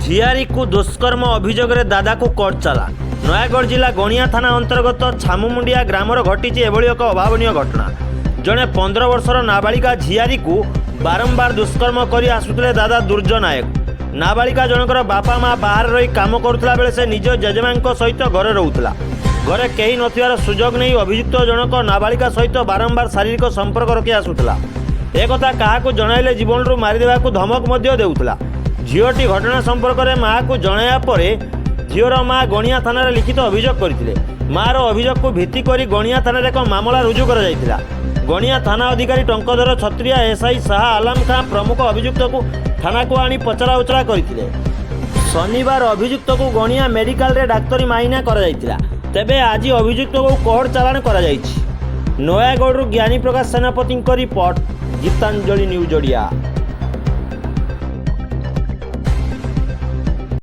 ଝିଆରୀକୁ ଦୁଷ୍କର୍ମ ଅଭିଯୋଗରେ ଦାଦାକୁ କୋର୍ଟ ଚାଲାଣ। ନୟାଗଡ଼ ଜିଲ୍ଲା ଗଣିଆ ଥାନା ଅନ୍ତର୍ଗତ ଛାମୁମୁଣ୍ଡିଆ ଗ୍ରାମର ଘଟିଛି ଏଭଳି ଏକ ଅଭାବନୀୟ ଘଟଣା। ଜଣେ 15 ବର୍ଷର ନାବାଳିକା ଝିଆରୀକୁ ବାରମ୍ବାର ଦୁଷ୍କର୍ମ କରି ଆସୁଥିଲେ ଦାଦା ଦୁର୍ଜ ନାୟକ। ନାବାଳିକା ଜଣଙ୍କର ବାପା ମା ବାହାରେ ରହି କାମ କରୁଥିଲା ବେଳେ ସେ ନିଜ ଜେଜେମାଙ୍କ ସହିତ ଘରେ ରହୁଥିଲା। ଘରେ କେହି ନଥିବାର ସୁଯୋଗ ନେଇ ଅଭିଯୁକ୍ତ ଜଣକ ନାବାଳିକା ସହିତ ବାରମ୍ବାର ଶାରୀରିକ ସମ୍ପର୍କ ରଖି ଆସୁଥିଲା। ଏକଥା କାହାକୁ ଜଣାଇଲେ ଜୀବନରୁ ମାରିଦେବାକୁ ଧମକ ମଧ୍ୟ ଦେଉଥିଲା। ଝିଅଟି ଘଟଣା ସମ୍ପର୍କରେ ମାଆକୁ ଜଣାଇବା ପରେ ଝିଅର ମା ଗଣିଆ ଥାନାରେ ଲିଖିତ ଅଭିଯୋଗ କରିଥିଲେ। ମାଆର ଅଭିଯୋଗକୁ ଭିତ୍ତି କରି ଗଣିଆ ଥାନାରେ ଏକ ମାମଲା ରୁଜୁ କରାଯାଇଥିଲା। ଗଣିଆ ଥାନା ଅଧିକାରୀ ଟଙ୍କଧର ଛତ୍ରିଆ, ଏସ୍ଆଇ ଶାହା ଆଲାମ ଖାଁ ପ୍ରମୁଖ ଅଭିଯୁକ୍ତକୁ ଥାନାକୁ ଆଣି ପଚରା ଉଚରା କରିଥିଲେ। ଶନିବାର ଅଭିଯୁକ୍ତକୁ ଗଣିଆ ମେଡିକାଲରେ ଡାକ୍ତରୀ ମାଇନା କରାଯାଇଥିଲା। ତେବେ ଆଜି ଅଭିଯୁକ୍ତକୁ କୋର୍ଟ ଚାଲାଣ କରାଯାଇଛି। ନୟାଗଡ଼ରୁ ଜ୍ଞାନୀ ପ୍ରକାଶ ସେନାପତିଙ୍କ ରିପୋର୍ଟ, ଗୀତାଞ୍ଜଳି ନ୍ୟୁଜ୍ ଓଡ଼ିଆ।